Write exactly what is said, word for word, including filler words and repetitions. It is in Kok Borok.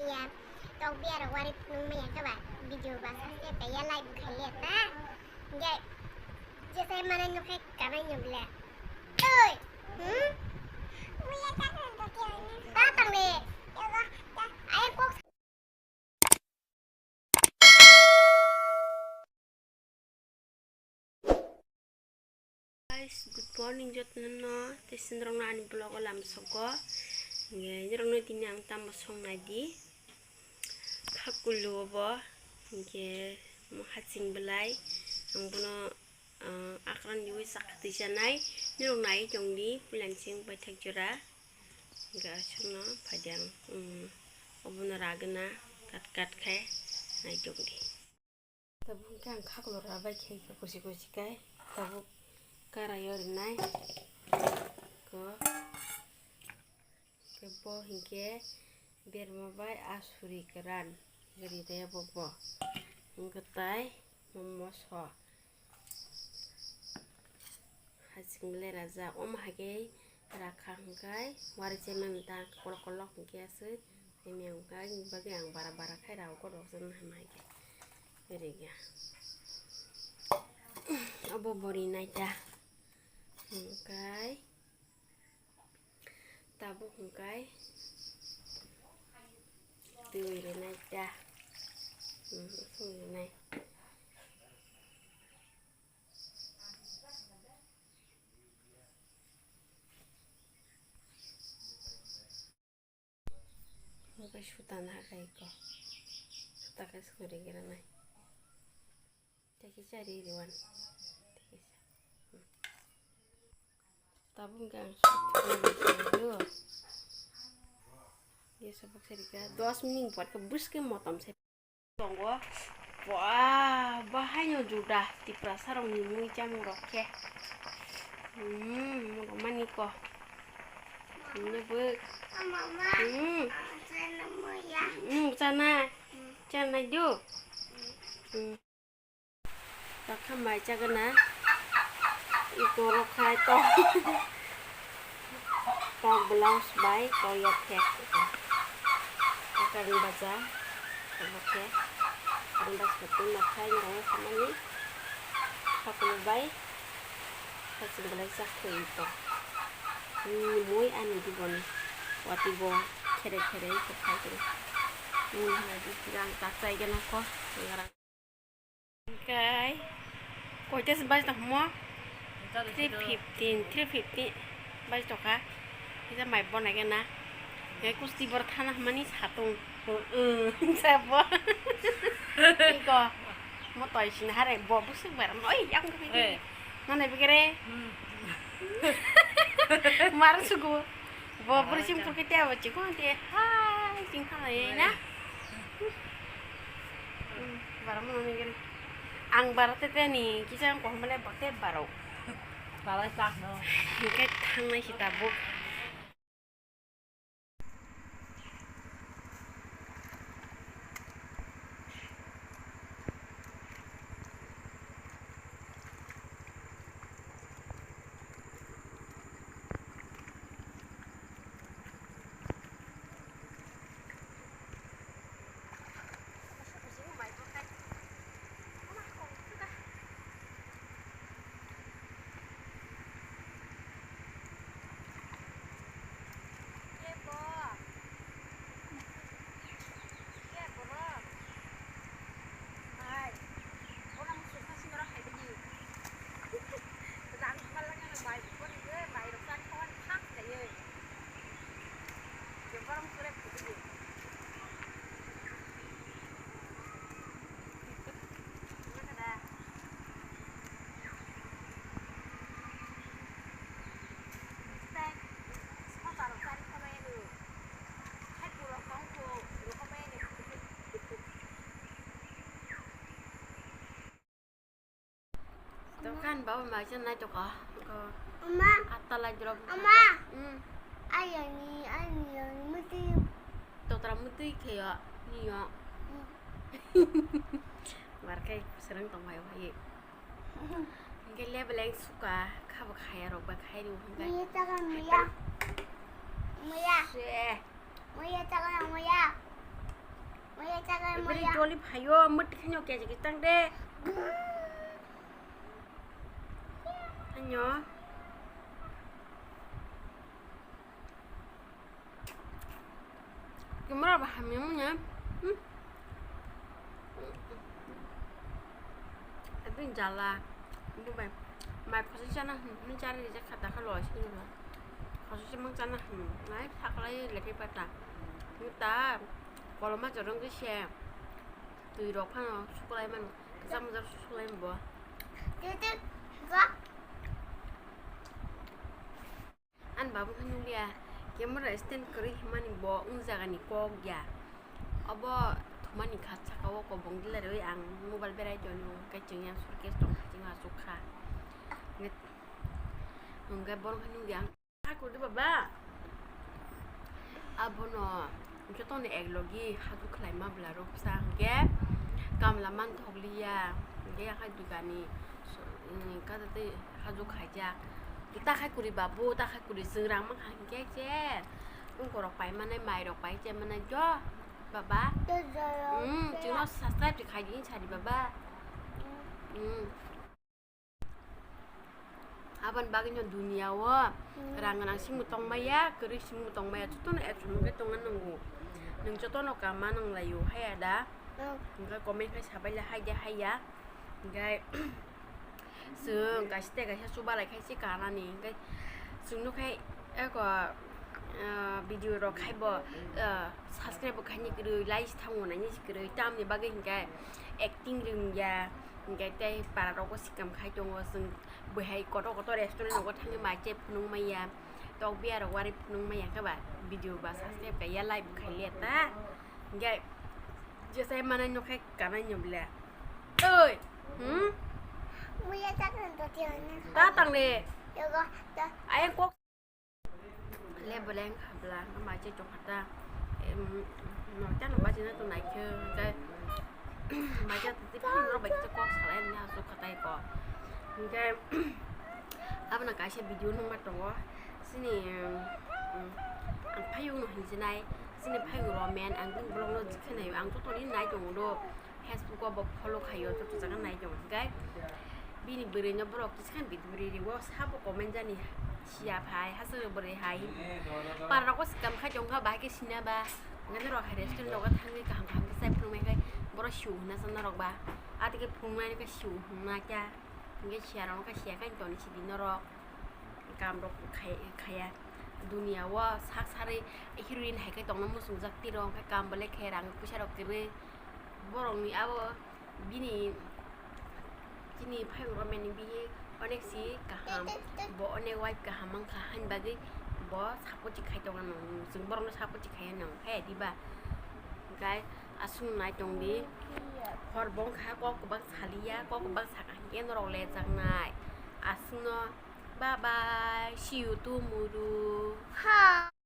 Ya, tok biya rok wari phunuk maya khe ba video ba subscribe kaiya like bo khailiya ta. Hingke jesa mane nukhe kanai nukle. Oi, hmm? Ta tang le. Ayo kok. Guys, good morning jotono, tei sindrokno ani vlog o lamsogo. Hingke norokno tini ang tamo song nai di. Kha kulu obo, hingke mo haching belai, ang bono, ah, akran diwi sakha twi sanai, norok nai tong di, puila ni sing paithak jora. Hingke aswkno phaidi ang, um, obono ragwna kat kat khe nai tong di. Tabuk hingke ang khaklo rabai khe kusi kusi kai tabuk karai o rinai. Ko, ke bo hingke berma bai asuri kwran ri tei bo bo hingke tai momo so. Haching belai rajak, omo hai khe rakha hwnkhe wari chaimani ta kolok kolok hwnkhe aswk chaimani hwnkhe, aboni bagwi ang bara bara khai rw khe rwjaknai hwnba hai khe. Rega. Obo bori naita hwnkhe tabuk hwnkhe twi rwnaita. Hmm, twi rwnai. Oke, sutan hakai ko. Suta kai suri gira nai. Teki cari riwan. Teki sa. Hmm. Tabung gang sutan yo. Dia sabuk serika. Dos mining buat ke bus ke motom se. Tongo. Wah, bahaino juda Tiprasa rokni mui chamung rok khe. Hmm, mani ko. Ini bu. Mama. Hmm. Sana mui ya. Hmm, sana. Hmm. Sana ju. Hmm. Takha mai chagana. Iko rok khai to. Tok blouse bai koyok khe. Akarni baja. Obo khe. Karni baja khe twi ma khai nang khamani. Khakulu bai. Khaching belai chak thwi to. Ni mui ani diboni. Wati bo khere khere khe khai khe. Ni hai di gang tak chai gana ko. Ngarang. Kai. Koita se bajta hmo? Three fifteen, three fifty bajta kha. Kisa mai bona gana. Kai kusti bor thana hmani satung. Sabo. Iko. Mo toi sin hare bo busuk bar. Oi, yang ke. Eh. Nana bigere. Hmm. Mar sugu. Bo bor sim kurke te abo chiko te. Hai, sing thana ye na. Hmm, bara mo ni gani. Ang bara te te ni kisa ang kohmale bote baro. Bara tak no. Hingke thangnai si tabuk. Dokan baba mai chen nai toko. Ama. Atta lai drop. Ama. Hmm. Ayani, ayani, yang mesti. Totra mesti kaya ni ya. Hmm. Warkai serang tong hai hai. Hingke lebeleng suka, khabo khaya rok ba khai ri hingke. Muya taka muya. Muya. Se. Muya taka muya. Ebri joli phaio, mwt khaino keji kitang de. Anyo. Kimra ba hamya munya. Hmm. Abin jala. Bubai. Mai khosi chana, hmm, hmm, chari rija khata kha loi sini ba. Khosi chimang chana, hmm. Nai thaklai leke pata. Nta koloma jorong ke se. Twi rok phano suklai man. Kisa mujak suklai bo. Tete, ga. Ani babu khe nukliya, camera stand kwrwi himani bo wng jagani kok ya. Obo thumani khat saka o kobong dila rwi ang mobile berai tongo, hwnkhe chwng yang suitcase tong kha, chwng aswk kha. Hwnkhe, hwnkhe bono khe nukya ang. Kha kwrwdi baba? Abono. Jotono eklogi haju khlaima bwlarok bwsa hwnkhe kamla manthokliya, hwnkhe yakhai dugani, so, mm, kata tei haju khaijak. Ta khai kwrwi babu, ta khai kwrwi chwng rang mankha hwnkhe che. Tungkorok pai manai, mairok pai che manai jo, baba. Mm, chwngno subscribe khaidi sadi baba. Mm. Aboni bagwino duniya o rang gwnang simi tongmaya, kwrwi simi tongmaya, jotono ek somoi khe tongna nango. Nwng jotono kama nanglaio, haiya da? Hwnkhe comment khai sabaile haide haiya. Hwnkhe chwng kaisa tei kaisa chubalai khai se kanani, hwnkhe chwng nukhe eko, ah, video rok khaibo, ah, subscribe bo khaini kwrwi, like thango naini se kwrwi, tamni bagwi hwnkhe acting rwngya. Hwnkhe tei para rogo sikam khai tongo, chwng bwhai kotor kotor restaurant rogo thangwi mai chai phunuk maya, tok biya rok wari phunuk maya khe ba video ba subscribe kaiya, like bo khailiya ta. Hwnkhe jesa manai no khai kanai no bwle. Oi, hmm? Muya ta kan to tiyo na. Ta tang le. Yogo, ta. Ayang kok. Le beleng habla, ma je chok hata. Em, no, ta no baji na to nai khe, kai. Baji to ti phan ro bai to kok salai na so khatai ko. Kai, abna kaisa video nung ma tongo. Sini, em, em, ang phayung no hinjinai. Sini phayung ro men, ang bini vlog no jikhe nai, ang to toni nai tongo do. Facebook o bo follow khaio, joto jaga nai tongo hwnkhe. Bini bwrwi no borok kiskang bini bwrwi rio sabo comment jani siya phai, haswk bwrwi hai. Para rogo sikam khai tongkha, bahai khe sina ba. Hwnkhe norok hai restaurant rogo thangwi kaham kaham khe chai phunuknai khai borok siu hwnna sa norok ba. Atike phunuknai khe siu hwnna kya. Hwnkhe siya rok khe siya khai toni sidi norok. Kam rok khai, khaya. Duniya o sak sarwi heroine hai khe tongna muchungjak tiro, hwnkhe kam bo le khe rang puisa rok kwrwi. Borokni abo bini chini phayung romani bihi onek si kaham, bo onek wai kaham mankha, haini bagwi bo support khai tongo, nwng chwng borokno support khai nang khe diba? Hwnkhe aswk nai tong di, hor bongkha kok kwbang saliya, kok kwbang saka hinkhe norok lejaknai aswkno. Bye bye, see you tomorrow.